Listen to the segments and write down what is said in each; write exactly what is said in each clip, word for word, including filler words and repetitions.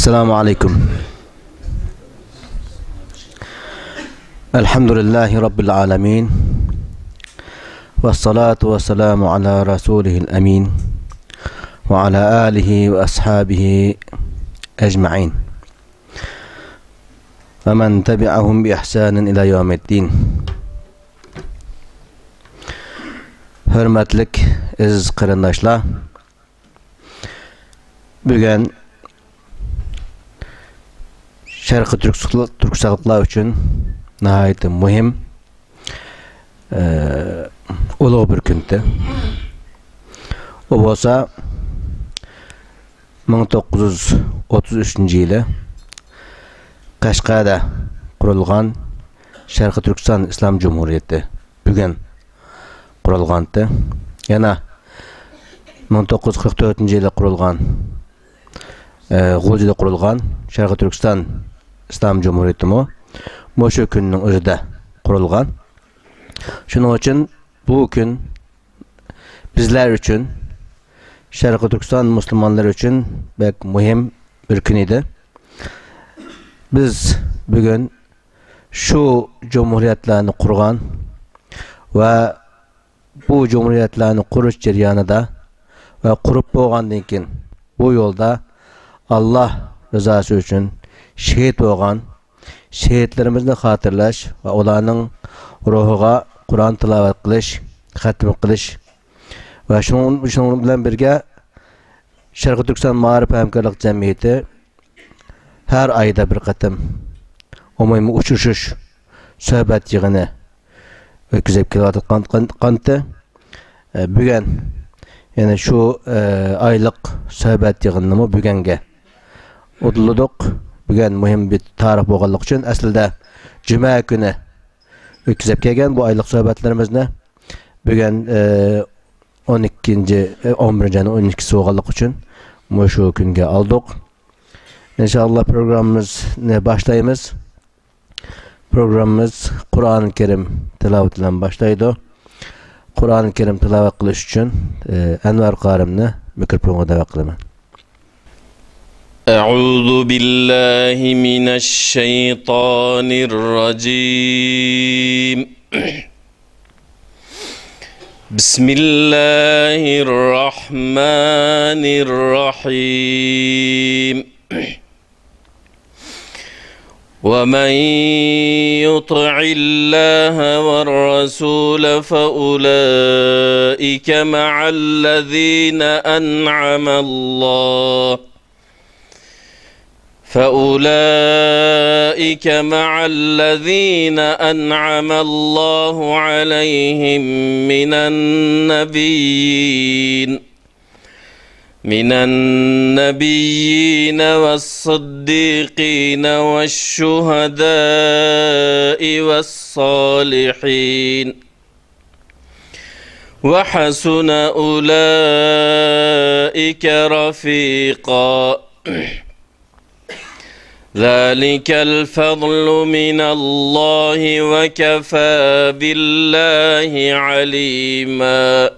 السلام عليكم. الحمد لله رب العالمين. والصلاة والسلام على رسوله الأمين وعلى آله وأصحابه أجمعين ومن تبعهم بإحسان إلى يوم الدين. ھۆرمەتلىك ئەزىز قېرىنداشلار، بۈگۈن شەرقىي تۈركىستانلىقلار ئۈچۈن ناھايىتى مۇھىم، ئە، ئۇلۇغ بىر كۈندە. ئۇ بولسا مىڭ توققۇز يۈز ئوتتۇز ئۈچىنچى يىلى قەشقەردە قۇرۇلغان شەرقىي تۈركىستان ئىسلام جۇمھۇرىيىتى بۈگۈن قۇرۇلغانتى. يەنە مىڭ توققۇز يۈز قىرىق تۆتىنچى يىلى قۇرۇلغان، ئە، غۇلجىدا قۇرۇلغان شەرقىي تۈركىستان ئىسلام جۇمھۇرىيىتىمۇ مۇشۇ كۈننىڭ ئۆزىدە قۇرۇلغان. شۇنىڭ ئۈچۈن بۇ كۈن بىزلەر ئۈچۈن، شەرقىي تۈركىستان مۇسۇلمانلىرى ئۈچۈن بەك مۇھىم بىر كۈن ئىدى. بىز بۈگۈن شۇ جۇمھۇرىيەتلەرنى قۇرغان ۋە بۇ جۇمھۇرىيەتلەرنى قۇرۇش جەريانىدا ۋە قۇرۇپ بولغاندىن كېيىن بۇ يولدا ئاللا رىزاسى ئۈچۈن شېھىت بولغان شېھىتلىرىمىزنى خاتىرىلەش ۋە ئۇلارنىڭ روھىغا قۇرئان تىلاۋەت قىلىش، خەتمە قىلىش ۋە شۇنىڭ، شۇنىڭ بىلەن بىرگە شەرقىي تۈركىستان مائارىپ ھەمكارلىق جەمئىيىتى ھەر ئايدا بىر قېتىم ئومۇمىي ئۇچرىشىش، سۆھبەت يىغىنى ئۆتكۈزۈپ كېلىۋاتقان، قان-، قانتى. ئە، بۈگۈن يەنە شۇ، ئە، ئايلىق سۆھبەت يىغىنىنىمۇ بۈگۈنگە ئۇدۇللىدۇق. بۈگۈن مۇھىم بىر تارىخ بولغانلىقى ئۈچۈن ئەسلىدە جۈمە كۈنى ئۆتكۈزۈپ كەلگەن بۇ ئايلىق سۆھبەتلىرىمىزنى بۈگۈن، ئە، ئون ئىككىنچى، ئە، ئون بىرىنچى ئاينىڭ ئون ئىككىسى بولغانلىقى ئۈچۈن مۇشۇ كۈنگە ئالدۇق. ئىنشائاللا پروگراممىمىزنى باشلايمىز. پروگراممىمىز قۇرئان كەرىم تىلاۋىتى بىلەن باشلايدۇ. قۇرئان كەرىم تىلاۋەت قىلىش ئۈچۈن، ئە، ئەنۋەر قارىمنى مىكروفونغا دەۋەت قىلىمەن. أعوذ بالله من الشيطان الرجيم. بسم الله الرحمن الرحيم. ومن يطع الله والرسول فأولئك مع الذين أنعم الله فأولئك مع الذين أنعم الله عليهم من النبيين من النبيين والصديقين والشهداء والصالحين وحسن أولئك رفيقا. ذلك الفضل من الله وكفى بالله عليما.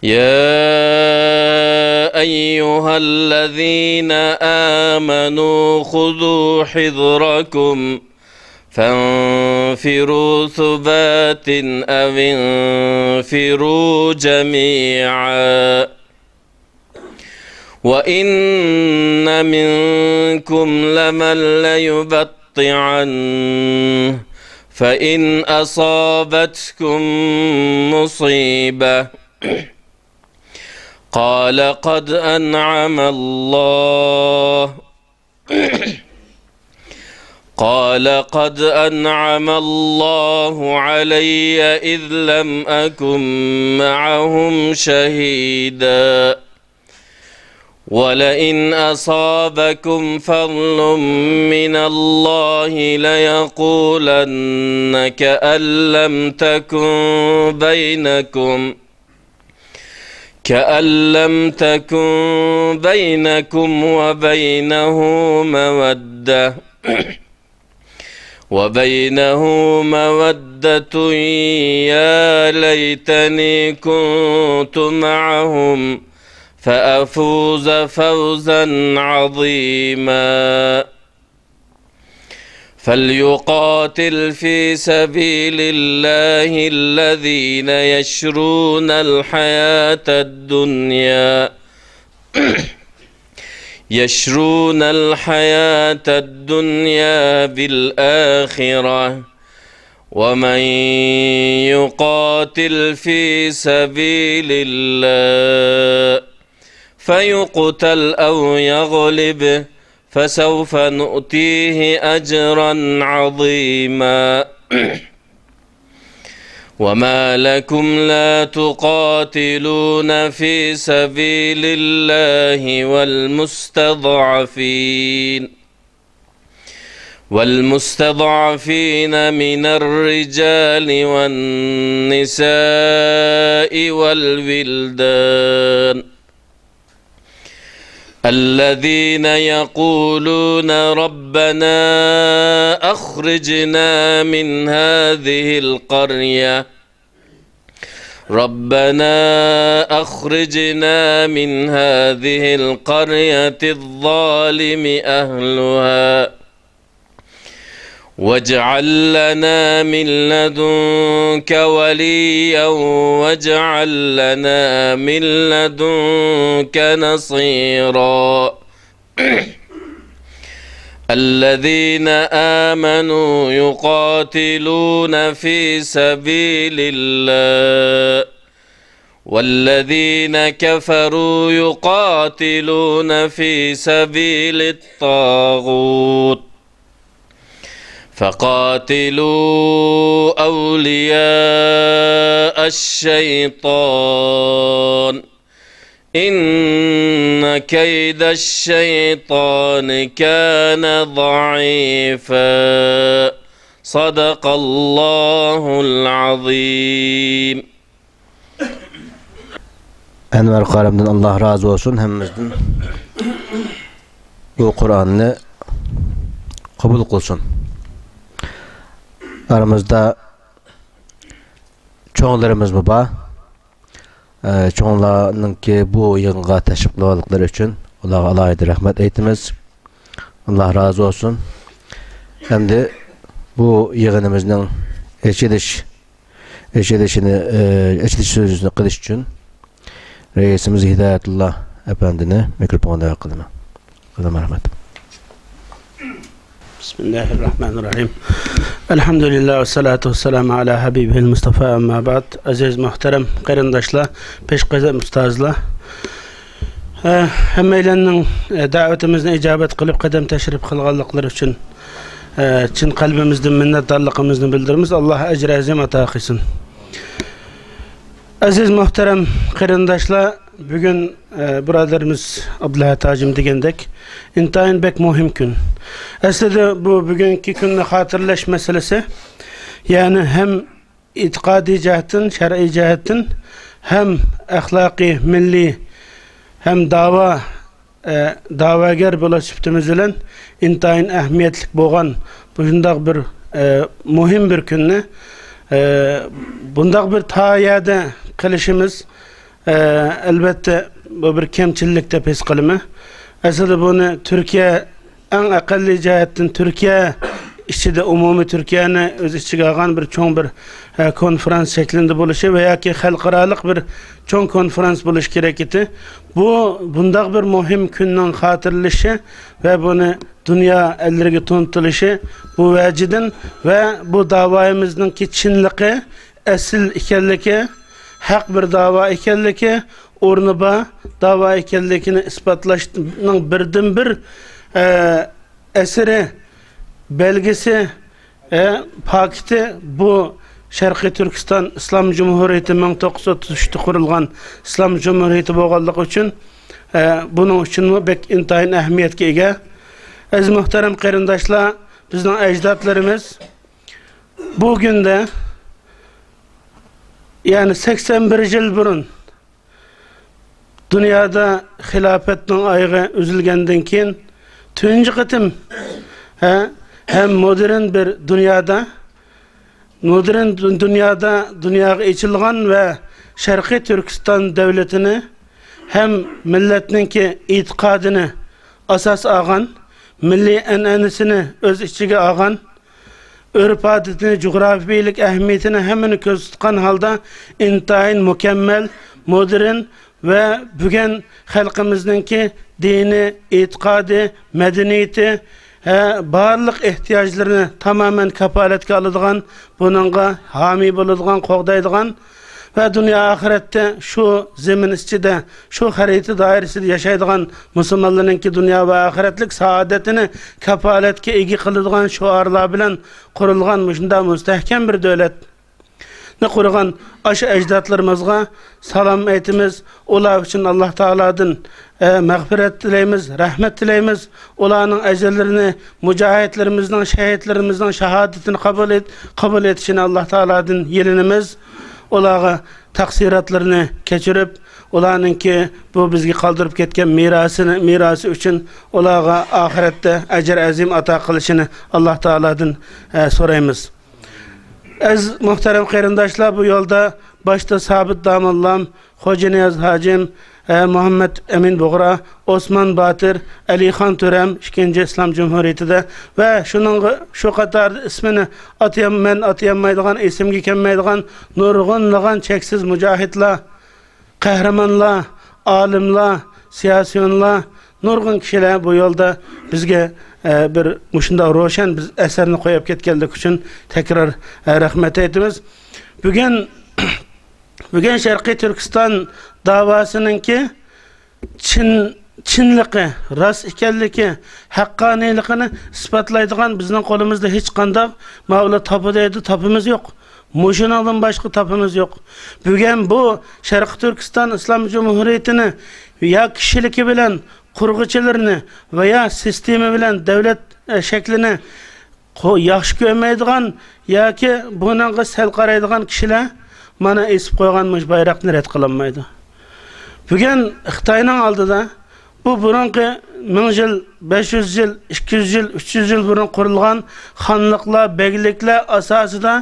يا أيها الذين آمنوا خذوا حذركم فانفروا ثبات أو انفروا جميعا. وإن منكم لمن ليبطئن فإن أصابتكم مصيبة قال قد أنعم الله قال قد أنعم الله علي إذ لم أكن معهم شهيدا ولئن أصابكم فضل من الله ليقولن كأن لم تكن بينكم كأن لم تكن بينكم وبينه مودة وبينه مودة يا ليتني كنت معهم فأفوز فوزا عظيما. فليقاتل في سبيل الله الذين يشرون الحياة الدنيا يشرون الحياة الدنيا بالآخرة، ومن يقاتل في سبيل الله فيقتل أو يغلب فسوف نؤتيه أجرا عظيما. وما لكم لا تقاتلون في سبيل الله والمستضعفين والمستضعفين من الرجال والنساء والولدان الذين يقولون ربنا أخرجنا من هذه القرية ربنا أخرجنا من هذه القرية الظالم أهلها واجعل لنا من لدنك وليا واجعل لنا من لدنك نصيرا. الذين آمنوا يقاتلون في سبيل الله والذين كفروا يقاتلون في سبيل الطاغوت فقاتلوا أولياء الشيطان إن كيد الشيطان كان ضعيفا. صدق الله العظيم. ئەنۋەر قارىمدىن ئاللا رازى بولسۇن ھەممىمىزدىن. بۇ قۇرئاننى قوبۇل قىلسۇن. ئارىمىزدا چوڭلىرىمىزمۇ بار. ئە، چوڭلارنىڭكى بۇ يىغىنغا تەشرىپ قىلغانلىقلىرى ئۈچۈن ئۇلارغا ئالاھىدە رەھمەت ئېيتىمىز. ئاللا رازى بولسۇن. ئەمدى بۇ يىغىنىمىزنىڭ ئېچىلىش، ئېچىلىشىنى، ئە، ئېچىلىش سۆزىنى قىلىش ئۈچۈن رەئىسىمىز ھىدايەتۇللا ئەپەندىنى مىكروفونغا دەۋەت قىلىمەن. قىلىمەن، رەھمەت. بىسمىللاھىررەھمانىررەھىم. ئەلھەمدۇلىللاھ ۋەسسالاتۇ ۋەسسالامۇ ئەلا ھەبىبىھىل مۇستافا، ئەمما بەئد. ئەزىز مۆھتەرەم قېرىنداشلار، پېشقەدەم ئۇستازلار. ھە، ھەممەيلەننىڭ، ئە، دەۋىتىمىزنى ئىجابەت قىلىپ قەدەم تەشرىپ قىلغانلىقلىرى ئۈچۈن، ئە، چىن قەلبىمىزدىن مىننەتدارلىقىمىزنى بىلدۈرىمىز. ئاللا ئەجرى ئەزىم ئاتا قىلسۇن. ئەزىز مۆھتەرەم قېرىنداشلار، بۈگۈن، ئە، بۇرادىرىمىز ئابدۇلئەھەد ھاجىم دېگەندەك، ئىنتايىن بەك مۇھىم كۈن. ئەسلىدە بۇ بۈگۈنكى كۈننى خاتىرىلەش مەسىلىسى، يەنى ھەم ئېتىقادىي جەھەتتىن، شەرئىي جەھەتتىن، ھەم ئەخلاقىي، مىللىي، ھەم داۋا ئە، دەۋەگەر بولۇش سۈپىتىمىز بىلەن ئىنتايىن ئەھمىيەتلىك بولغان بۇنداق بىر، ئە، مۇھىم بىر كۈننى، ئە، بۇنداق بىر تار يەردە قىلىشىمىز، ئە، ئەلۋەتتە، بۇ بىر كەمچىللىك دەپ ھېس قىلىمەن. ئەسلىدە بۇنى تۈركىيە، ئەڭ ئەقەللىي جەھەتتىن تۈركىيە ئىچىدە، ئومۇمىي تۈركىيەنى ئۆز ئىچىگە ئالغان بىر چوڭ بىر، ئە، كونفرانس شەكلىندە بولۇشى ۋە ياكى خەلقئارالىق بىر چوڭ كونفرانس بولۇشى كېرەك ئىدى. بۇ، بۇنداق بىر مۇھىم كۈننىڭ خاتىرىلىشى ۋە بۇنى دۇنيا ئەللىرىگە تونۇتۇلۇشى بۇ ۋەجىدىن ۋە بۇ داۋايىمىزنىڭكى چىنلىقى، ئەسىل ئىكەنلىكى، ھەق بىر داۋا ئىكەنلىكى، ئورنى بار داۋا ئىكەنلىكىنى ئىسپاتلاشنىڭ بىردىنبىر، ئە، ئەسىرى، بەلگىسى، ئە، پاكىتى بۇ شەرقىي تۈركىستان ئىسلام جۇمھۇرىيىتى، مىڭ توققۇز يۈز ئوتتۇز ئۈچتە قۇرۇلغان ئىسلام جۇمھۇرىيىتى بولغانلىقى ئۈچۈن، ئە، بۇنىڭ ئۈچۈنمۇ بەك ئىنتايىن ئەھمىيەتكە ئىگە. ئەزىز مۆھتەرەم قېرىنداشلار، بىزنىڭ ئەجدادلىرىمىز بۇ كۈندە، يەنى سەكسەن بىر يىل بۇرۇن، دۇنيادا خىلاپەتنىڭ ئايىغى ئۈزۈلگەندىن كېيىن تۇنجى قېتىم، ھە، ھەم مودېرن بىر دۇنيادا، مودېرن دۇ-، دۇنيادا دۇنياغا ئېچىلغان ۋە شەرقىي تۈركىستان دۆلىتىنى ھەم مىللەتنىڭكى ئېتىقادىنى ئاساس ئالغان، مىللىي ئەنئەنىسىنى ئۆز ئىچىگە ئالغان، ئۆرپ-ئادىتىنى، جۇغراپىيىلىك ئەھمىيىتىنى ھەممىنى كۆزدە تۇتقان ھالدا ئىنتايىن مۇكەممەل، مودېرن ۋە بۈگۈن خەلقىمىزنىڭكى دىنى، ئېتىقادى، مەدەنىيىتى، ھە، بارلىق ئېھتىياجلىرىنى تامامەن كاپالەتكە ئالىدىغان، بۇنىڭغا ھامىي بولىدىغان، قوغدايدىغان ۋە دۇنيا ئاخىرەتتە شۇ زېمىن ئىچىدە، شۇ خەرىتە دائىرىسىدە ياشايدىغان مۇسۇلمانلارنىڭكى دۇنيا ۋە ئاخىرەتلىك سائادىتىنى كاپالەتكە ئىگە قىلىدىغان شوئارلار بىلەن قۇرۇلغان مۇشۇنداق مۇستەھكەم بىر دۆلەتنى قۇرغان ئاشۇ ئەجدادلىرىمىزغا سالام ئېيتىمىز. ئۇلار ئۈچۈن ئاللا تائالادىن، ئە، مەغپىرەت تىلەيمىز، رەھمەت تىلەيمىز. ئۇلارنىڭ ئەجىرلىرىنى، مۇجاھىدلىرىمىزنىڭ، شەھىدلىرىمىزنىڭ شاھادىتىنى قوبۇل ئېت-، قوبۇل ئېتىشىنى ئاللا تائالادىن يېلىنىمىز. ئۇلارغا تەقسىراتلىرىنى كەچۈرۈپ، ئۇلارنىڭكى بۇ بىزگە قالدۇرۇپ كەتكەن مىراسىنى، مىراسى ئۈچۈن ئۇلارغا ئاخىرەتتە ئەجىر ئەزىم ئاتا قىلىشىنى ئاللا تائالادىن، ئە، سورايمىز. ئەزىز مۇھتەرەم قېرىنداشلار، بۇ يولدا باشتا سابىت داموللام، خوجانىياز ھاجىم، ئە، مۇھەممەد ئەمىن بۇغرا، ئوسمان باتىر، ئەلىخان تۆرەم، ئىككىنچى ئىسلام جۇمھۇرىيىتىدە ۋە شۇنىڭغا، شۇ قاتاردا ئىسمىنى ئاتىيام-، مەن ئاتىيالمايدىغان، ئېسىمگە كەلمەيدىغان نۇرغۇنلىغان چەكسىز مۇجاھىدلار، قەھرىمانلار، ئالىملار، سىياسىيونلار، نۇرغۇن كىشىلەر بۇ يولدا بىزگە، ئە، بىر مۇشۇنداق روشەن بىز ئەسەرنى قويۇپ كەتكەنلىكى ئۈچۈن تەكرار، ئە، رەھمەت ئېيتىمىز. بۈگۈن، بۈگۈن شەرقىي تۈركىستان داۋاسىنىڭكى چىن، چىنلىقى، راست ئىكەنلىكى، ھەققانىيلىقىنى ئىسپاتلايدىغان بىزنىڭ قولىمىزدا ھېچقانداق ماۋۇلا تاپا دەيدۇ، تاپىمىز يوق. مۇشۇنىڭدىن باشقا تاپىمىز يوق. بۈگۈن بۇ شەرقىي تۈركىستان ئىسلام جۇمھۇرىيىتىنى يا كىشىلىكى بىلەن قۇرغۇچىلىرىنى ۋە يا سىستېما بىلەن دۆلەت، ئە، شەكلىنى قو-، ياخشى كۆرمەيدىغان ياكى بۇنىڭغا سەل قارايدىغان كىشىلەر مانا ئېسىپ قويغان مۇشۇ بايراقنى رەت قىلالمايدۇ. بۈگۈن خىتاينىڭ ئالدىدا بۇ بۇرۇنقى مىڭ يىل، بەش يۈز يىل، ئىككى يۈز يىل، ئۈچ يۈز يىل بۇرۇن قۇرۇلغان خانلىقلار، بەگلىكلەر ئاساسىدا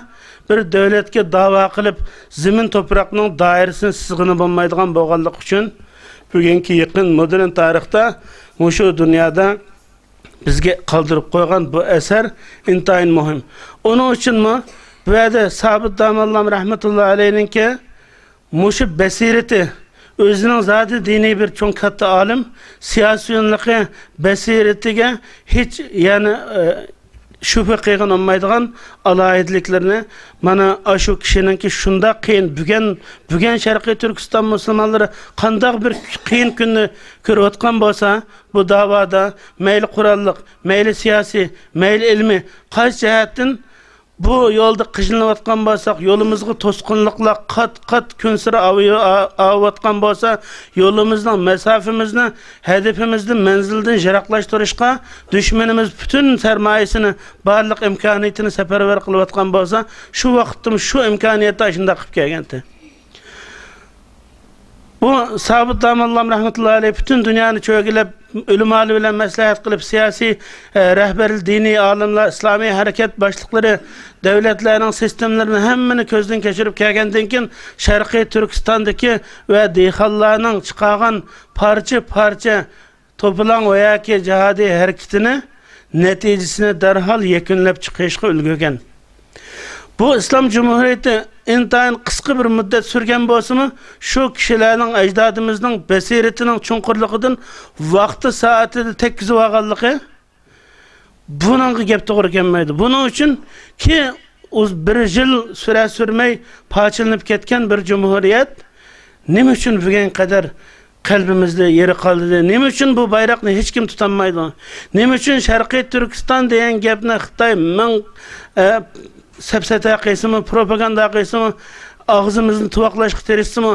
بىر دۆلەتكە داۋا قىلىپ، زېمىن توپراقنىڭ دائىرىسىنى سىزغىنى بولمايدىغان بولغانلىقى ئۈچۈن، بۈگۈنكى يېقىن مودېرن تارىختا مۇشۇ دۇنيادا بىزگە قالدۇرۇپ قويغان بۇ ئەسەر ئىنتايىن مۇھىم. ئۇنىڭ ئۈچۈنمۇ بۇ يەردە سابىت داموللام رەھمەتۇللا ئەلەينىڭكى مۇشۇ بەسىرىتى، ئۆزىنىڭ زادى دىنىي بىر چوڭ كاتتا ئالىم، سىياسىيونلۇقى، بەسىرىتىگە ھېچ، يەنى، ئە، شۈبھە قىلغىلى بولمايدىغان ئالاھىدىلىكلىرىنى مانا ئاشۇ كىشىنىڭكى شۇنداق قىيىن، بۈگۈن، بۈگۈن شەرقىي تۈركىستان مۇسۇلمانلىرى قانداق بىر قىيىن كۈننى كۆرۈۋاتقان بولسا، بۇ داۋادا مەيلى قوراللىق، مەيلى سىياسىي، مەيلى ئىلمىي، قايسى جەھەتتىن بۇ يولدا قىينىلىۋاتقان بولساق، يولىمىزغا توسقۇنلۇقلار قات-قات كۈنسېرى ئاۋۇ-، ئا-، ئاۋۇۋاتقان بولسا، يولىمىزنىڭ مەسافىمىزنى، ھەدىپىمىزنى مەنزىلدىن يىراقلاشتۇرۇشقا دۈشمىنىمىز پۈتۈن سەرمايىسىنى، بارلىق ئىمكانىيىتىنى سەپەرۋەر قىلىۋاتقان بولسا، شۇ ۋاقىتتىمۇ شۇ ئىمكانىيەتتە ئاشۇنداق قىلىپ كەلگەنتى. بۇ سابىت داموللام رەھمەتۇللا ئەلەيھ پۈتۈن دۇنيانى چۆگىلەپ، ئۆلىمالار بىلەن مەسلىھەت قىلىپ، سىياسىي، ئە، رەھبەرلەر، دىنىي ئالىملار، ئىسلامىي ھەرىكەت باشلىقلىرى، دۆلەتلەرنىڭ سىستېمىلىرىنى ھەممىنى كۆزدىن كەچۈرۈپ كەلگەندىن كېيىن، شەرقىي تۈركىستاندىكى ۋە دېھقانلارنىڭ چىقارغان پارچە-پارچە توپىلاڭ ۋە ياكى جىھادىي ھەرىكىتىنى نەتىجىسىنى دەرھال يەكۈنلەپ چىقىشقا ئۈلگۈرگەن. بۇ ئىسلام جۇمھۇرىيىتى ئىنتايىن قىسقا بىر مۇددەت سۈرگەن بولسىمۇ، شۇ كىشىلەرنىڭ، ئەجدادىمىزنىڭ بەسىرىتىنىڭ چوڭقۇرلۇقىدىن ۋاقتى سائىتىدە تەگكۈزۈۋالغانلىقى بۇنىڭغا گەپ توغرا كەلمەيدۇ. بۇنىڭ ئۈچۈن كى ئۇز-، بىر يىل سۈرە سۈرمەي پارچىلىنىپ كەتكەن بىر جۇمھۇرىيەت نېمە ئۈچۈن بۈگۈنگە قەدەر قەلبىمىزدە يېرى قالدى؟ نېمە ئۈچۈن بۇ بايراقنى ھېچكىم تۇتالمايدۇ؟ نېمە ئۈچۈن شەرقىي تۈركىستان دېگەن گەپنى خىتاي مىڭ، ئە، سەپسەتە قىلسىمۇ، پروپاگاندا قىلسىمۇ، ئاغزىمىزنى تۇۋاقلاشقا تىرىشسىمۇ،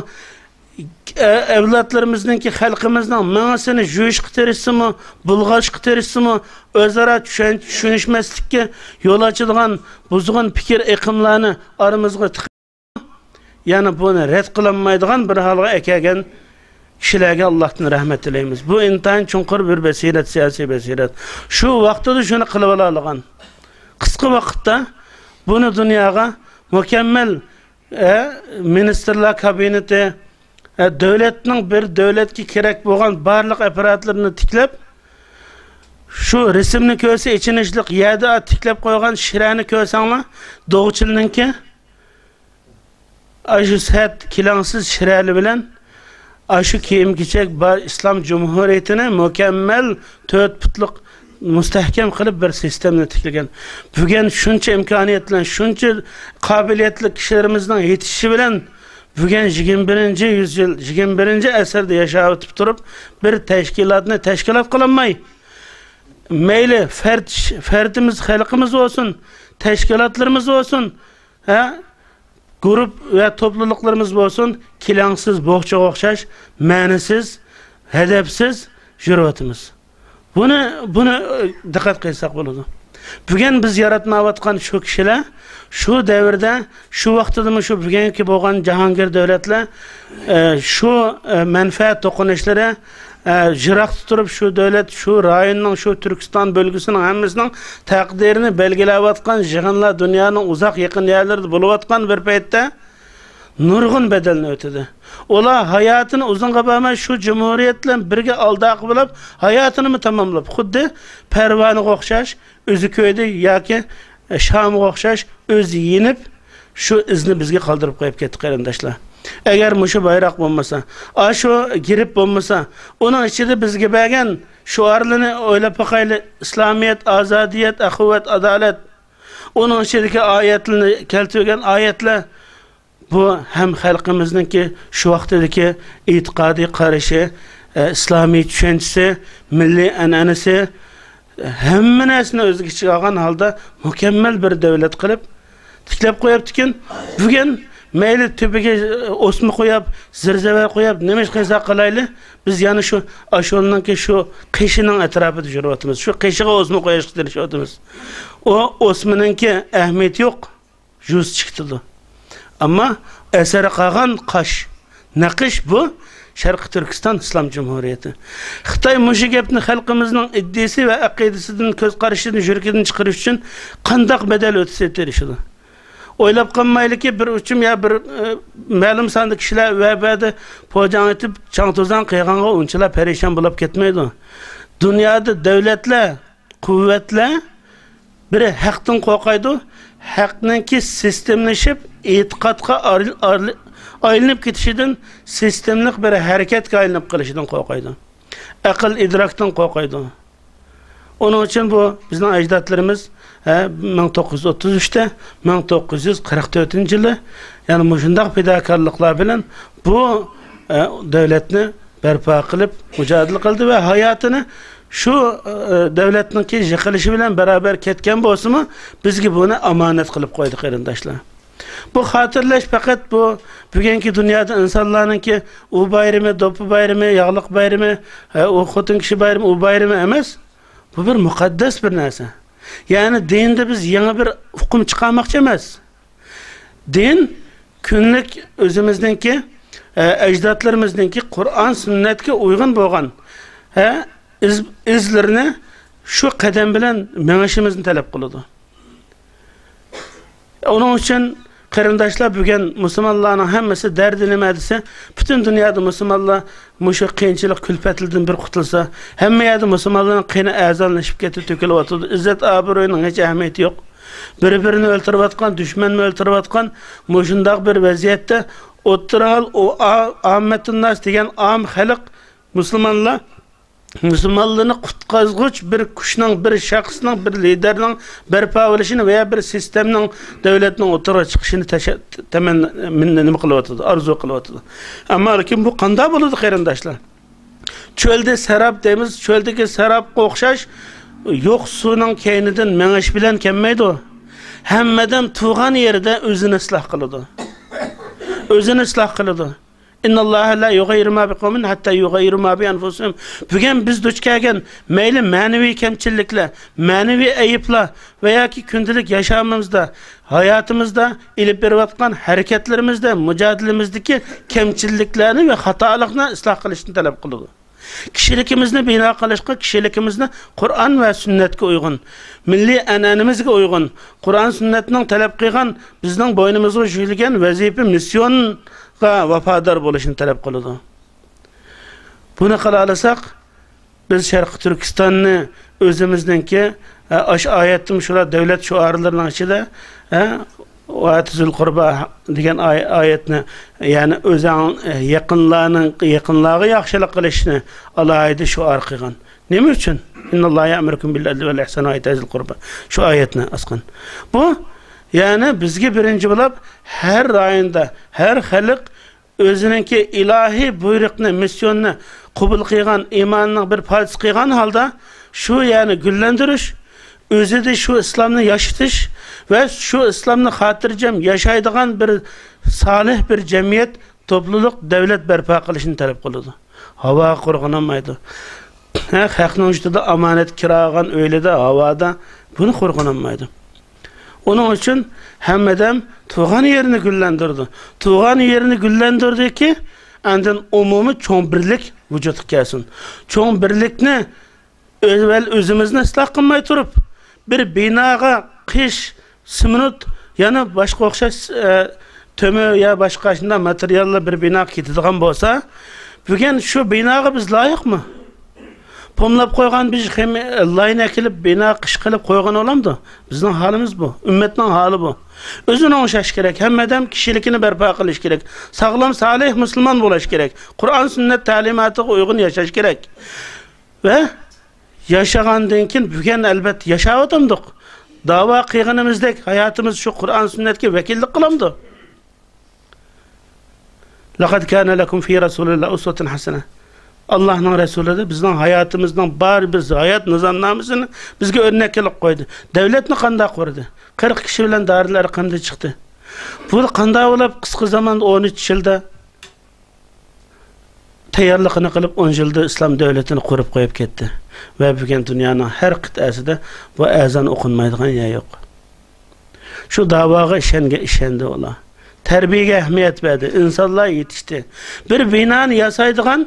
ئە، ئەۋلادلىرىمىزنىڭكى، خەلقىمىزنىڭ مېڭىسىنى يۇيۇشقا تىرىشسىمۇ، بۇلغاشقا تىرىشسىمۇ، ئۆزئارا چۈشەن-، چۈشىنىشمەسلىككە يول ئاچىدىغان بۇزغۇن پىكىر ئېقىملارنى ئارىمىزغا تىقىپ، يەنى بۇنى رەت قىلالمايدىغان بىر ھالغا ئەكەلگەن كىشىلەرگە ئاللاھتىن رەھمەت تىلەيمىز. بۇ ئىنتايىن چوڭقۇر بىر بەسىرەت، سىياسىي بەسىرەت. شۇ ۋاقتىدا شۇنى قىلىۋالالىغان. قىسقا ۋاقىتتا بۇنى دۇنياغا مۇكەممەل، ئە، مىنىستىرلار كابىنېتى، ئە، دۆلەتنىڭ بىر دۆلەتكە كېرەك بولغان بارلىق ئاپپاراتلىرىنى تىكلەپ، شۇ رەسىمنى كۆرسە ئېچىنىشلىق يەردە تىكلەپ قويغان شىرەنى كۆرسەڭلار، دوغچىلنىڭكى ئاشۇ سەت كېلەڭسىز شىرەلى بىلەن ئاشۇ كىيىم-كېچەك بار ئىسلام جۇمھۇرىيىتىنى مۇكەممەل تۆت پۇتلۇق مۇستەھكەم قىلىپ بىر سىستېمىنى تىكلىگەن. بۈگۈن شۇنچە ئىمكانىيەت بىلەن، شۇنچە قابىلىيەتلىك كىشىلىرىمىزنىڭ يېتىشىشى بىلەن، بۈگۈن يىگىرمە بىرىنچى يۈزيىل، يىگىرمە بىرىنچى ئەسىردە ياشاۋېتىپ تۇرۇپ، بىر تەشكىلاتنى تەشكىلات قىلالماي، مەيلى فەرد، فەردىمىز، خەلقىمىز بولسۇن، تەشكىلاتلىرىمىز بولسۇن، ھە، گۇرۇپ ۋە توپلۇلۇقلىرىمىز بولسۇن، كېلەڭسىز بوغچىغا ئوخشاش، مەنىسىز، ھەدەپسىز يۈرۈۋاتىمىز. بۇنى، بۇنى، ئە، دىققەت قىلساق بولىدۇ. بۈگۈن بىز ياراتمايۋاتقان شۇ كىشىلەر، شۇ دەۋردە، شۇ ۋاقتىدىمۇ شۇ بۈگۈنكى بولغان جاھانگىر دۆلەتلەر، ئە، شۇ، ئە، مەنپەئەت توقۇنۇشلىرى، ئە، يىراقتا تۇرۇپ شۇ دۆلەت، شۇ رايوننىڭ، شۇ تۈركىستان بۆلگىسىنىڭ ھەممىسىنىڭ تەقدىرىنى بەلگىلەۋاتقان يىغىنلار دۇنيانىڭ ئۇزاق يېقىن يەرلىرىدە بولۇۋاتقان بىر پەيتتە، نۇرغۇن بەدەلنى ئۆتىدى. ئۇلار ھاياتىنى ئۇزۇنغا بارماي شۇ جۇمھۇرىيەت بىلەن بىرگە ئالداقى بولۇپ، ھاياتىنىمۇ تاماملاپ، خۇددى پەرۋانىغا ئوخشاش، ئۆزى كۆيدى ياكى شامىغا ئوخشاش، ئۆزى يېنىپ، شۇ ئىزنى بىزگە قالدۇرۇپ قويۇپ كەتتى، قېرىنداشلار. ئەگەر مۇشۇ بايراق بولمىسا، ئاشۇ گېرب بولمىسا، ئۇنىڭ ئىچىدە بىزگە بەرگەن شوئارلىرىنى ئويلاپ باقايلى، ئىسلامىيەت، ئازادىيەت، ئەخۇۋەت، ئادالەت، ئۇنىڭ ئىچىدىكى ئايەتلىرىنى كەلتۈرگەن ئايەتلەر، بۇ ھەم خەلقىمىزنىڭكى شۇ ۋاقتىدىكى ئېتىقادىي قارىشى، ئە، ئىسلامىي چۈشەنچىسى، مىللىي ئەنئەنىسى، ھەممە نەرسىنى ئۆز ئىچىگە ئالغان ھالدا مۇكەممەل بىر دۆلەت قىلىپ تىكلەپ قويۇپتىكەن. بۈگۈن مەيلى تۆپىگە، ئە، ئوسما قويۇپ، زىرزەۋەر قويۇپ، نېمە ئىش قىلساق قىلايلى، بىز يەنە شۇ ئاشۇلىنىڭكى شۇ قېشىنىڭ ئەتراپىدا يۈرۈۋاتىمىز. شۇ قېشىغا ئوسما قويۇشقا تىرىشىۋاتىمىز. ئۇ ئوسمىنىڭكى ئەھمىيىتى يوق. يۈز چىقتىدۇ. ئەمما ئەسەر قالغان قاش، نەقىش بۇ شەرقىي تۈركىستان ئىسلام جۇمھۇرىيىتى. خىتاي مۇشۇ گەپنى خەلقىمىزنىڭ ئىدىيىسى ۋە ئەقىدىسىدىن، كۆز قارىشىدىن، يۈرىكىدىن چىقىرىش ئۈچۈن قانداق بەدەل ئۆتىسە تىرىشىدۇ. ئويلاپ قالمايلىكى، بىر ئۇچۇم يا بىر، ئە، مەلۇم ساندا كىشىلەر ۋە بەدە پوجاڭ ئېتىپ، چاڭ-توزان قىلغانغا ئۇنچىلا پەرىشان بولۇپ كەتمەيدۇ. دۇنيادا دۆلەتلەر، قۇۋۋەتلەر بىرى ھەقتىن قورقايدۇ، ھەقنىڭكى سىستېمىلىشىپ، ئېتىقادقا ئار-، ئار-، ئايلىنىپ كېتىشىدىن، سىستېمىلىق بىر ھەرىكەتكە ئايلىنىپ قېلىشىدىن قورقايدۇ. ئەقىل ئىدراكتىن قورقايدۇ. ئۇنىڭ ئۈچۈن بۇ بىزنىڭ ئەجدادلىرىمىز، ھە، مىڭ توققۇز يۈز ئوتتۇز ئۈچتە، مىڭ توققۇز يۈز قىرىق تۆتىنچى يىلى، يەنى مۇشۇنداق پىداكارلىقلار بىلەن بۇ، ئە، دۆلەتنى بەرپا قىلىپ مۇجادىلە قىلدى ۋە ھاياتىنى شۇ، ئە، دۆلەتنىڭكى يىقىلىشى بىلەن بارابەر كەتكەن بولسىمۇ، بىزگە بۇنى ئامانەت قىلىپ قويدى، قېرىنداشلار. بۇ خاتىرىلەش پەقەت بۇ بۈگۈنكى دۇنيادا ئىنسانلارنىڭكى ئۇ بايرىمى، دوپپا بايرىمى، ياغلىق بايرىمى، ئە، ئۇ خوتۇن كىشى بايرىمى، ئۇ بايرىمى ئەمەس. بۇ بىر مۇقەددەس بىر نەرسە. يەنى دىندا بىز يېڭى بىر ئۇقۇم چىقارماقچى ئەمەس. دىن كۈنلۈك ئۆزىمىزنىڭكى، ئە، ئەجدادلىرىمىزنىڭكى قۇرئان سۈننەتكە ئۇيغۇن بولغان، ھە، ئىز-، ئىزلىرىنى شۇ قەدەم بىلەن مېڭىشىمىزنى تەلەپ قىلىدۇ. ئۇنىڭ ئۈچۈن قېرىنداشلار، بۈگۈن مۇسۇلمانلارنىڭ ھەممىسى دەردى نېمە دېسە، پۈتۈن دۇنيادا مۇسۇلمانلار مۇشۇ قىيىنچىلىق كۈلپەتلىرىدىن بىر قۇتۇلسا، ھەممە يەردە مۇسۇلمانلارنىڭ قېنى ئەرزانلىشىپ كېتىپ تۆكۈلۈۋاتىدۇ. ئىززەت ئابرۇينىڭ ھېچ ئەھمىيىتى يوق. بىر-بىرىنى ئۆلتۈرۈۋاتقان، دۈشمەنمۇ ئۆلتۈرۈۋاتقان مۇشۇنداق بىر ۋەزىيەتتە ئوتتۇرا ھال ئۇ ئا-، ئاممەتۇنناس دېگەن ئام خەلق مۇسۇلمانلار مۇسۇلمانلارنى قۇتقۇزغۇچ بىر كۈچنىڭ، بىر شەخسنىڭ، بىر لىدېرنىڭ بەرپا بولۇشىنى ۋە بىر سىستېمىنىڭ، دۆلەتنىڭ ئوتتۇرىغا چىقىشىنى تەشە-، تەمەن-، مىن-، نېمە قىلىۋاتىدۇ، ئارزۇ قىلىۋاتىدۇ. ئەمما لېكىن بۇ قانداق بولىدۇ، قېرىنداشلار؟ چۆلدە سەراب دەيمىز، چۆلدىكى سەرابقا ئوخشاش يوق سۇنىڭ كەينىدىن مېڭىش بىلەن كەلمەيدۇ. ھەممە ئادەم تۇرغان يېرىدە ئۆزىنى ئىسلاھ قىلىدۇ. ئۆزىنى ئىسلاھ قىلىدۇ. ئىنناللاھە لا يۇغەييىرۇ ما بىقەۋمىن ھەتتا يۇغەييىرۇ ما بىئەنفۇسىھىم. بۈگۈن بىز دۇچ كەلگەن مەيلى مەنىۋى كەمچىلىكلەر، مەنىۋى ئەيىبلەر ۋە ياكى كۈندىلىك ياشامىمىزدا، ھاياتىمىزدا، ئېلىپ بېرىۋاتقان ھەرىكەتلىرىمىزدە، مۇجادىلىمىزدىكى كەمچىلىكلەرنى ۋە خاتالىقنى ئىسلاھ قىلىشنى تەلەپ قىلىدۇ. كىشىلىكىمىزنى بىنا قىلىشقا، كىشىلىكىمىزنى قۇرئان ۋە سۈننەتكە ئۇيغۇن، مىللىي ئەنئەنىمىزگە ئۇيغۇن، قۇرئان سۈننەتنىڭ تەلەپ قىلغان، بىزنىڭ بوينىمىزغا يۈكلىگەن ۋەزىپە، مىسسىيون ۋاپادار بولۇشنى تەلەپ قىلىدۇ. بۇنى قىلالىساق، بىز شەرقىي تۈركىستاننى ئۆزىمىزنىڭكى، ئە، ئاشۇ ئايەتتىمۇ شۇلار دۆلەت شوئارلىرىنىڭ ئىچىدە، ئە، «ۋە ئاتىزىل قۇربا» دېگەن ئاي-، ئايەتنى، يەنى ئۆزۈڭ، ئە، يېقىنلارنىڭ، يېقىنلارغا ياخشىلىق قىلىشنى ئالاھىدە شوئار قىلغان. نېمە ئۈچۈن؟ «ئىنناللاھە يەئمۇرۇكۇم بىللەھى ۋەل ئىھسان ۋە ئىتائىزىل قۇربا». شۇ ئايەتنى ئاسقان. بۇ، يەنى بىزگە بىرىنچى بولۇپ، ھەر رايوندا، ھەر خەلق ئۆزىنىڭكى ئىلاھىي بۇيرۇقنى، مىسسىيوننى قوبۇل قىلغان، ئىمانىنىڭ بىر پارچىسى قىلغان ھالدا، شۇ يەرنى گۈللەندۈرۈش، ئۆزىدە شۇ ئىسلامنى ياشىتىش ۋە شۇ ئىسلامنى خاتىرجەم ياشايدىغان بىر سالىھ بىر جەمئىيەت، توپلۇلۇق، دۆلەت بەرپا قىلىشنى تەلەپ قىلىدۇ. ھاۋاغا قورغىنالمايدۇ. ھە، خەقنىڭ ۋۇجۇدىدا ئامانەت كىرا قىلغان ئۆيلىدە، ھاۋادا، بۇنى قورغىنالمايدۇ. ئۇنىڭ ئۈچۈن ھەممە ئادەم تۇغان يېرىنى گۈللەندۈرىدۇ. تۇغان يېرىنى گۈللەندۈردىكى، ئاندىن ئومۇمىي چوڭ بىرلىك ۋۇجۇدقا كەلسۇن. چوڭ بىرلىكنى ئەۋۋەل ئۆزىمىزنى ئىسلاھ قىلماي تۇرۇپ، بىر بىناغا قىش، سېمونت، يەنە باشقا ئوخشاش، ئە، تۆمۈر يا باشقا شۇنداق ماتېرىياللار بىر بىناغا كېتىدىغان بولسا، بۈگۈن شۇ بىناغا بىز لايىقمۇ؟ پوملاپ قويغان بىر خېمى-، لاينى ئەكېلىپ، بىنا قىش قىلىپ قويغان بولامدۇ؟ بىزنىڭ ھالىمىز بۇ. ئۈممەتنىڭ ھالى بۇ. ئۆزىنى ئوڭشاش كېرەك. ھەممە ئادەم كىشىلىكىنى بەرپا قىلىش كېرەك. ساغلام، سالىھ مۇسۇلمان بولۇش كېرەك. قۇرئان، سۈننەت تەلىماتىغا ئۇيغۇن ياشاش كېرەك. ۋە ياشىغاندىن كېيىن، بۈگۈن ئەلۋەتتە ياشاۋاتامدۇق. داۋا قىلغىنىمىزدەك ھاياتىمىز شۇ قۇرئان، سۈننەتكە ۋەكىللىك قىلامدۇ؟ لەقەد كانە لەكۇم فى رەسۇلىللاھ ئۇسۋەتۇن ھەسەنە. ئاللاھنىڭ رەسۇلىدا بىزنىڭ ھاياتىمىزنىڭ بار، بىز ھايات نىزامنامىسىنى بىزگە ئۆرنەك قىلىپ قويدى. دەۋلەتنى قانداق قۇردى؟ قىرىق كىشى بىلەن دارىل ئەرقەمدىن چىقتى. بۇ قانداق بولۇپ قىسقا زاماندا، ئون ئۈچ يىلدا تەييارلىقىنى قىلىپ، ئون يىلدا ئىسلام دۆلىتىنى قۇرۇپ قويۇپ كەتتى. ۋە بۈگۈن دۇنيانىڭ ھەر قىتئەسىدە بۇ ئەزان ئوقۇلمايدىغان يەر يوق. شۇ داۋاغا ئىشەنگەن، ئىشەندى ئۇلار. تەربىيەگە ئەھمىيەت بەردى. ئىنسانلار يېتىشتى. بىر بىنانى ياسايدىغان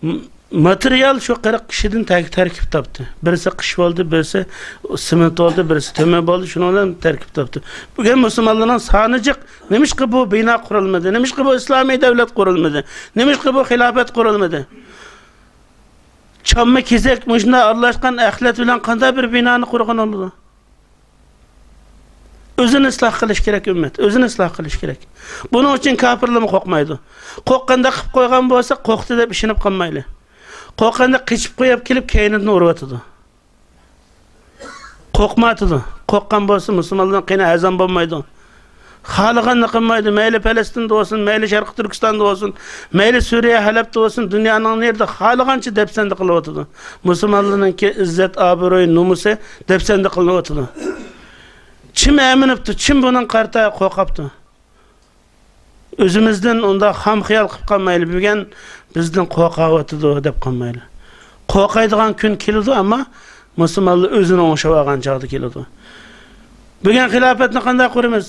م-، ماتېرىيال شۇ قىرىق كىشىدىن تەر-، تەركىب تاپتى. بىرسى قىش بولدى، بىرسى سېمونت بولدى، بىرسى تۆمۈر بولدى. شۇنىڭ بىلەن تەركىب تاپتى. بۈگۈن مۇسۇلمانلارنىڭ سانى جىق. نېمىشقا بۇ بىنا قۇرۇلمىدى؟ نېمىشقا بۇ ئىسلامىي دەۋلەت قۇرۇلمىدى؟ نېمىشقا بۇ خىلاپەت قۇرۇلمىدى؟ چامما، كېزەك مۇشۇنداق ئارىلاشقان ئەخلەت بىلەن قانداق بىر بىنانى قۇرغىلى بولىدۇ؟ ئۆزىنى ئىسلاھ قىلىش كېرەك ئۈممەت، ئۆزىنى ئىسلاھ قىلىش كېرەك. بۇنىڭ ئۈچۈن كاپىرلارمۇ قورقمايدۇ. قورققاندەك قىلىپ قويغان بولسا، قورقتى دەپ ئىشىنىپ قالمايلى. قورققاندەك قېچىپ قويۇپ كېلىپ، كەينىدىن ئۇرۇۋاتىدۇ. قورقمايتىدۇ. قورققان بولسا، مۇسۇلمانلارنىڭ قېنى ھەزەم بولمايدۇ. خالىغاننى قىلمايدۇ. مەيلى پەلەستىندە بولسۇن، مەيلى شەرقىي تۈركىستاندا بولسۇن، مەيلى سۈرىيە، ھەلەبتە بولسۇن، دۇنيانىڭ نېرىدە خالىغانچە دەپسەندە قىلىۋاتىدۇ. مۇسۇلمانلارنىڭكى ئىززەت، ئابرۇي، نومۇسى دەپسەندە قىلىنىۋاتىدۇ. چىم ئەمىنىپتۇ، چىم بۇنىڭغا قارىتا قورقاپتۇ. ئۆزىمىزدىن ئۇنداق خام خىيال قىلىپ قالمايلى، بۈگۈن بىزدىن قورقاۋاتىدۇ دەپ قالمايلى. قورقايدىغان كۈن كېلىدۇ، ئەمما مۇسۇلمانلار ئۆزىنى ئوڭشاۋالغان چاغدا كېلىدۇ. بۈگۈن خىلاپەتنى قانداق قۇرىمىز؟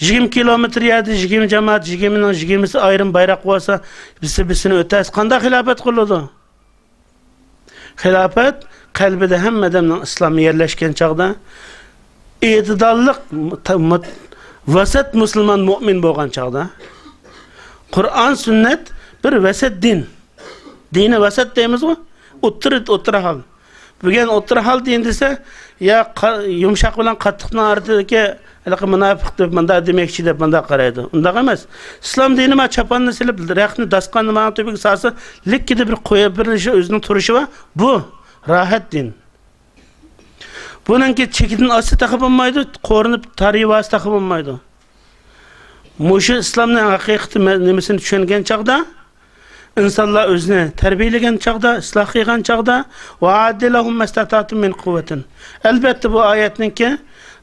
يىگىرمە كىلومېتىر يەردە يىگىرمە جامائەت، يىگىرمىنىڭ يىگىرمىسى ئايرىم بايراق بولسا، بىرسى بىرسىنى ئۆتەرسە، قانداق خىلاپەت قۇرۇلىدۇ؟ خىلاپەت قەلبىدە ھەممە ئادەمنىڭ ئىسلامى يەرلەشكەن چاغدا، ئېتىداللىق، مۇت-، مۇت-، ۋەسەت مۇسۇلمان مۆمىن بولغان چاغدا، قۇرئان، سۈننەت بىر ۋەسەت دىن. دىنى ۋەسەت دەيمىزغۇ؟ ئوتتۇرا، ئوتتۇرا ھال. بۈگۈن ئوتتۇرا ھال دىن دېسە، يا قا-، يۇمشاق بىلەن قاتتىقنىڭ ئارىسىدىكى ھېلىقى مۇناپىق دەپ مۇنداق دېمەكچى دەپ مۇنداق قارايدۇ. ئۇنداق ئەمەس. ئىسلام دىنى ما چاپاننى سېلىپ، رەختنى، داستىخاننى مانا تۆپىگە سالسا، لىككىدە بىر قويۇپ بېرىلىشى، ئۆزىنىڭ تۇرۇشى بار. بۇ راھەت دىن. بۇنىڭكى چېكىدىن ئاشسا تېخى بولمايدۇ، قورۇنۇپ تارىۋالسا تېخى بولمايدۇ. مۇشۇ ئىسلامنىڭ ھەقىقىي مە-، نېمىسىنى چۈشەنگەن چاغدا، ئىنسانلار ئۆزىنى تەربىيەلىگەن چاغدا، ئىسلاھ قىلغان چاغدا، «ۋەئەئەددۇ لەھۇم مەستەتەتۇم مىن قۇۋۋەتىن». ئەلۋەتتە، بۇ ئايەتنىڭكى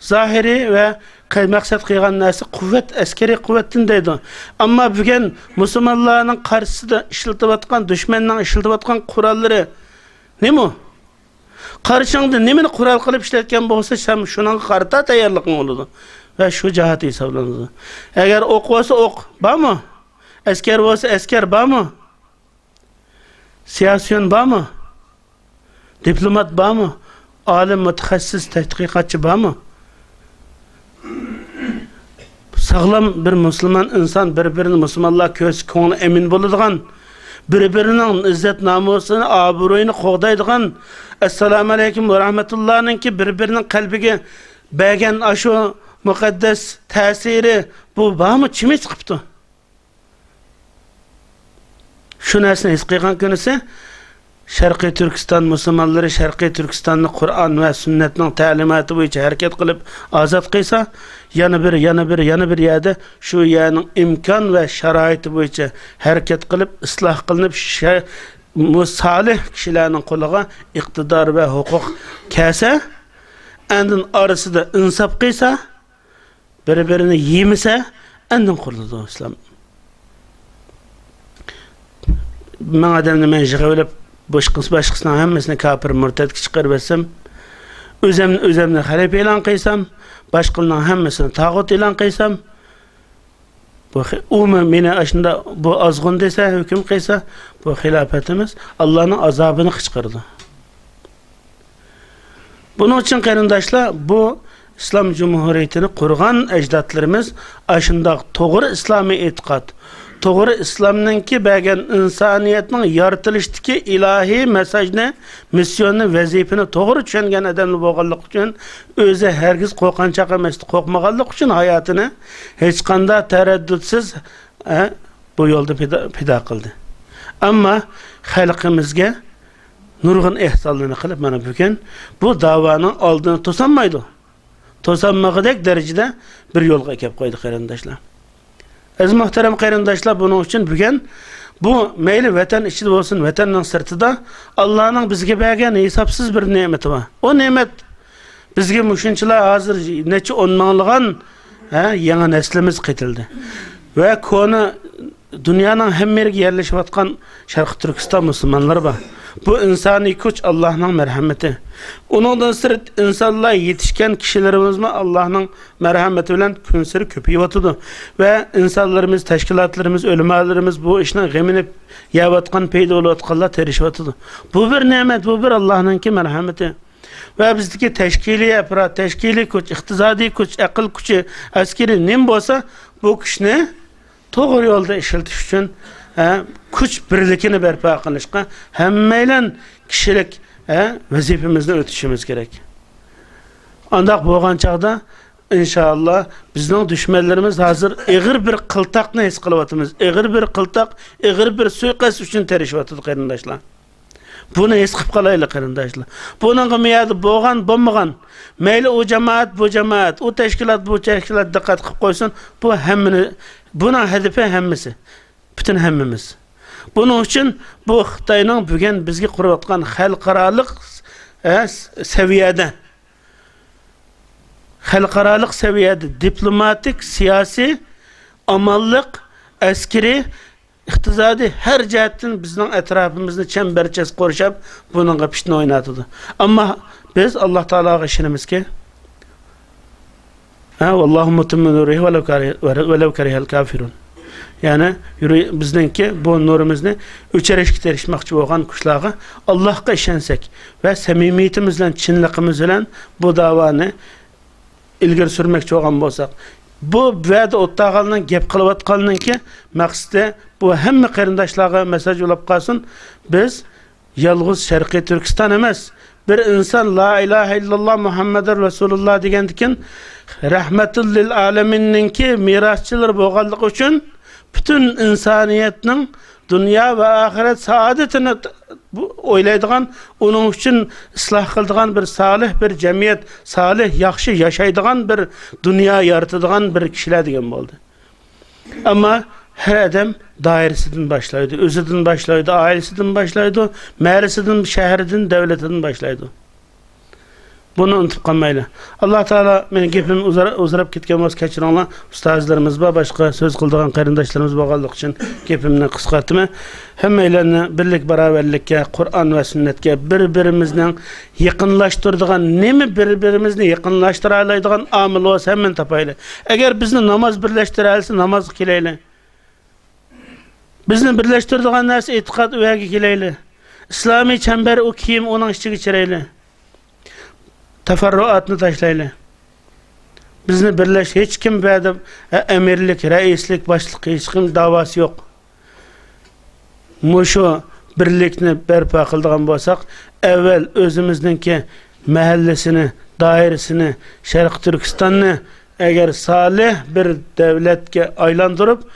زاھىرى ۋە قەي-، مەقسەت قىلغان نەرسە قۇۋۋەت، ئەسكەرىي قۇۋۋەتتىن دەيدۇ. ئەمما بۈگۈن مۇسۇلمانلارنىڭ قارشىسىدا ئىشلىتىۋاتقان، دۈشمەننىڭ ئىشلىتىۋاتقان قوراللىرى نېمە؟ قارشىڭدا نېمىنى قورال قىلىپ ئىشلەتكەن بولسا، سەن شۇنىڭغا قارىتا تەييارلىقىڭ بولىدۇ ۋە شۇ جاھات ھېسابلىنىدۇ. ئەگەر ئوق بولسا ئوق بارمۇ؟ ئەسكەر بولسا ئەسكەر بارمۇ؟ سىياسىيون بارمۇ؟ دىپلومات بارمۇ؟ ئالىم، مۇتەخەسسىس، تەتقىقاتچى بارمۇ؟ ساغلام بىر مۇسۇلمان ئىنسان، بىر-بىرىنى مۇسۇلمانلار كۆرسە كۆڭلى ئەمىن بولىدىغان، بىر-بىرىنىڭ ئىززەت-نامۇسىنى، ئابرۇيىنى قوغدايدىغان، ئەسسالامۇئەلەيكۇم ۋە رەھمەتۇللانىڭكى بىر-بىرىنىڭ قەلبىگە بەرگەن ئاشۇ مۇقەددەس تەسىرى، بۇ بارمۇ، چىمى چىقىپتۇ؟ شۇ نەرسىنى ھېس قىلغان كۈنىسى، شەرقىي تۈركىستان مۇسۇلمانلىرى شەرقىي تۈركىستاننى قۇرئان ۋە سۈننەتنىڭ تەلىماتى بويىچە ھەرىكەت قىلىپ ئازاد قىلسا، يەنە بىر، يەنە بىر، يەنە بىر يەردە شۇ يەرنىڭ ئىمكان ۋە شارائىتى بويىچە ھەرىكەت قىلىپ، ئىسلاھ قىلىنىپ، شە-، مۇ-، سالىھ كىشىلەرنىڭ قولىغا ئىقتىدار ۋە ھوقۇق كەلسە، ئاندىن ئارىسىدا ئىنساپ قىلسا، بىر-بىرىنى يېمىسە، ئاندىن قۇرۇلىدۇ ئىسلام. مىڭ ئادەمنى مەن يىغىۋېلىپ، باشقىسى، باشقىسىنىڭ ھەممىسىنى كاپىر، مۇرتەتكە چىقىرىۋەتسەم، ئۆزۈمنى، ئۆزۈمنى خەلىپە ئېلان قىلسام، باشقىلارنىڭ ھەممىسىنى تاغۇت ئېلان قىلسام، بۇ خى-، ئۇمۇ مېنى ئاشۇنداق، بۇ ئازغۇن دېسە، ھۆكۈم قىلسا، بۇ خىلاپەت ئەمەس، ئاللانىڭ ئازابىنى قىچقىرىدۇ. بۇنىڭ ئۈچۈن، قېرىنداشلار، بۇ ئىسلام جۇمھۇرىيىتىنى قۇرغان ئەجدادلىرىمىز ئاشۇنداق توغرا ئىسلامىي ئېتىقاد، توغرا ئىسلامنىڭكى بەرگەن ئىنسانىيەتنىڭ يارىتىلىشتىكى ئىلاھىي مېساژنى، مىسسىيوننى، ۋەزىپىنى توغرا چۈشەنگەن ئادەملەر بولغانلىقى ئۈچۈن، ئۆزى ھەرگىز قورقۇنچاق ئەمەستى، قورقمىغانلىقى ئۈچۈن ھاياتىنى ھېچقانداق تەرەددۇتسىز، ئە، بۇ يولدا پىدا، پىدا قىلدى. ئەمما خەلقىمىزگە نۇرغۇن ئېھسانلارنى قىلىپ، مانا بۈگۈن بۇ داۋانىڭ ئالدىنى توسالمايدۇ. توسالمىغۇدەك دەرىجىدە بىر يولغا ئەكەپ قويدى، قېرىنداشلار. ئەزىز مۇھتەرەم قېرىنداشلار، بۇنىڭ ئۈچۈن بۈگۈن بۇ مەيلى ۋەتەن ئىچىدە بولسۇن، ۋەتەننىڭ سىرتىدا ئاللانىڭ بىزگە بەرگەن ھېسابسىز بىر نېمىتى بار. ئۇ نېمەت بىزگە مۇشۇنچىلا ھازىر نەچچە ئون مىڭلىغان، ھە، يېڭى نەسلىمىز قېتىلدى. ۋە كونا دۇنيانىڭ ھەممە يېرىگە يەرلىشىۋاتقان شەرقىي تۈركىستان مۇسۇلمانلىرى بار. بۇ ئىنسانىي كۈچ ئاللانىڭ مەرھەمىتى. ئۇنىڭدىن سىرت، ئىنسانلار يېتىشكەن كىشىلىرىمىزمۇ ئاللانىڭ مەرھەمىتى بىلەن كۈنسېرى كۆپىيىۋاتىدۇ. ۋە ئىنسانلىرىمىز، تەشكىلاتلىرىمىز، ئۆلىمالىرىمىز بۇ ئىشنىڭ غېمىنى يەۋاتقان، پەيدا بولۇۋاتقانلار تىرىشىۋاتىدۇ. بۇ بىر نېمەت، بۇ بىر ئاللانىڭكى مەرھەمىتى. ۋە بىزدىكى تەشكىلىي ئاپپارات، تەشكىلىي كۈچ، ئىقتىسادىي كۈچ، ئەقىل كۈچى، ئەسكىرىي نېمە بولسا، بۇ كۈچنى توغرا يولدا ئىشلىتىش ئۈچۈن، ھە، كۈچ بىرلىكىنى بەرپا قىلىشقا ھەممەيلەن كىشىلىك، ھە، ۋەزىپىمىزنى ئۆتىشىمىز كېرەك. ئانداق بولغان چاغدا، ئىنشائاللا، بىزنىڭ دۈشمەنلىرىمىز ھازىر ئېغىر بىر قىلتاقنى ھېس قىلىۋاتىمىز. ئېغىر بىر قىلتاق، ئېغىر بىر سۇيىقەست ئۈچۈن تىرىشىۋاتىدۇ، قېرىنداشلار. بۇنى ھېس قىلىپ قالايلى، قېرىنداشلار. بۇنىڭغا مۇ يەردە بولغان، بولمىغان، مەيلى ئۇ جامائەت، بۇ جامائەت، ئۇ تەشكىلات، بۇ تەشكىلات دىققەت قىلىپ قويسۇن، بۇ ھەممىنى، بۇنىڭ ھەدىپى ھەممىسى، پۈتۈن ھەممىمىز. بۇنىڭ ئۈچۈن بۇ خىتاينىڭ بۈگۈن بىزگە قۇرۇۋاتقان خەلقئارالىق، ئە، سەۋىيەدە، خەلقئارالىق سەۋىيەدە دىپلوماتىك، سىياسىي، ئامانلىق، ئەسكىرىي، ئىقتىسادىي ھەر جەھەتتىن بىزنىڭ ئەتراپىمىزنى چەمبەرچەس قورشاپ، بۇنىڭغا پىتنە ئويناتىدۇ. ئەمما بىز ئاللا تائالاغا ئىشىنىمىزكى، ھە، ۋاللاھۇ مۇتىممۇ نۇرىھى ۋەلەۋ كارىھ-، ۋەلەۋ كارىھەل كافىرۇن. يەنى يۈرى-، بىزنىڭكى بۇ نۇرىمىزنى ئۆچۈرۈشكە تىرىشماقچى بولغان كۈچلەرگە ئاللاھقا ئىشەنسەك ۋە سەمىمىيىتىمىز بىلەن، چىنلىقىمىز بىلەن بۇ داۋانى ئىلگىرى سۈرمەكچى بولغان بولساق، بۇ ۋەدە ئوتتاغاننىڭ گەپ قىلىۋاتقاننىڭكى مەقسىتى، بۇ ھەممە قېرىنداشلارغا مەساج بولۇپ قالسۇن. بىز يالغۇز شەرقىي تۈركىستان ئەمەس، بىر ئىنسان لا ئىلاھە ئىللاللا مۇھەممەدۇر رەسۇلۇللا دېگەندىكىن، رەھمەتۇل لىل ئالەمىننىڭكى مىراسچىلىرى بولغانلىقى ئۈچۈن، پۈتۈن ئىنسانىيەتنىڭ دۇنيا ۋە ئاخىرەت سائادىتىنى بۇ ئويلايدىغان، ئۇنىڭ ئۈچۈن ئىسلاھ قىلىدىغان بىر سالىھ بىر جەمئىيەت، سالىھ، ياخشى ياشايدىغان بىر دۇنيا يارىتىدىغان بىر كىشىلەر دېگەن بولدى. ئەمما ھەر ئادەم دائىرىسىدىن باشلايدۇ، ئۆزىدىن باشلايدۇ، ئائىلىسىدىن باشلايدۇ، مەھەللىسىدىن، شەھىرىدىن، دۆلىتىدىن باشلايدۇ. بۇنى ئۇنتۇپ قالمايلى. ئاللا تائالا، مېنىڭ گېپىم ئۇزار-، ئۇزىراپ كەتكەن بولسا كەچۈرۈڭلار. ئۇستازلىرىمىز بار، باشقا سۆز قىلىدىغان قېرىنداشلىرىمىز بولغانلىقى ئۈچۈن گېپىمنى قىسقارتىمەن. ھەممەيلەننى بىرلىك، باراۋەرلىككە، قۇرئان ۋە سۈننەتكە، بىر-بىرىمىزنىڭ يېقىنلاشتۇرىدىغان، نېمە بىر-بىرىمىزنى يېقىنلاشتۇرالايدىغان ئامىل بولسا، ھەممىنى تاپايلى. ئەگەر بىزنى ناماز بىرلەشتۈرەلىسە، نامازغا كېلەيلى. بىزنى بىرلەشتۈرىدىغان نەرسە ئېتىقاد، ئۇ يەرگە كېلەيلى. ئىسلامىي چەمبەر، ئۇ كىيىم، ئۇنىڭ ئىچىگە چىرەيلى. تەفەررۇئاتنى تاشلايلى. بىزنى بىرلەش ھېچكىم بەدەپ، ئە-، ئەمىرلىك، رەئىسلىك، باشلىق ھېچكىم داۋاسى يوق. مۇشۇ بىرلىكنى بەرپا قىلىدىغان بولساق، ئەۋۋەل ئۆزىمىزنىڭكى مەھەللىسىنى، دائىرىسىنى، شەرقىي تۈركىستاننى ئەگەر سالىھ بىر دۆلەتكە ئايلاندۇرۇپ،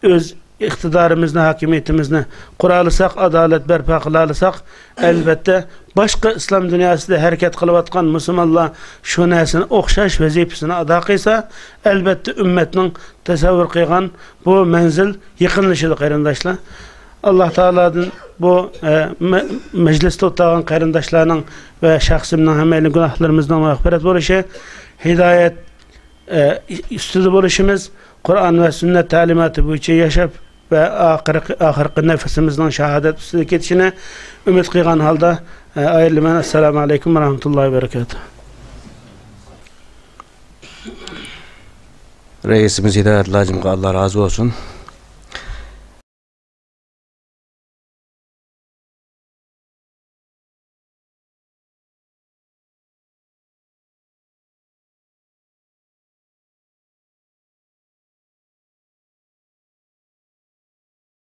ئۆز ئىقتىدارىمىزنى، ھاكىمىيىتىمىزنى قۇرالىساق، ئادالەت بەرپا قىلالىساق، ئەلۋەتتە، باشقا ئىسلام دۇنياسىدا ھەرىكەت قىلىۋاتقان مۇسۇلمانلار شۇ نەرسىنى ئوخشاش ۋەزىپىسىنى ئادا قىلسا، ئەلۋەتتە، ئۈممەتنىڭ تەسەۋۋۇر قىلغان بۇ مەنزىل يېقىنلىشىدۇ، قېرىنداشلار. ئاللا تائالادىن بۇ، ئە، مە-، مەجلىستە ئولتۇرغان قېرىنداشلارنىڭ ۋە شەخسىمنىڭ، ھەممەيلەن گۇناھلىرىمىزنىڭ مەغپىرەت بولۇشى، ھىدايەت، ئە، ئۈستىدە بولۇشىمىز، قۇرئان ۋە سۈننەت تەلىماتى بويىچە ياشاپ ۋە ئاخىرقى، ئاخىرقى نەپىسىمىزنىڭ شاھادەت ئۈستىدە كېتىشىنى ئۈمىد قىلغان ھالدا، ئە، ئايرىلىمەن. ئەسسالامۇ ئەلەيكۇم ۋە رەھمەتۇللاھى ۋە بەرىكاتۇھ. رەئىسىمىز ھىدايەت لاجىمغا ئاللا رازى بولسۇن.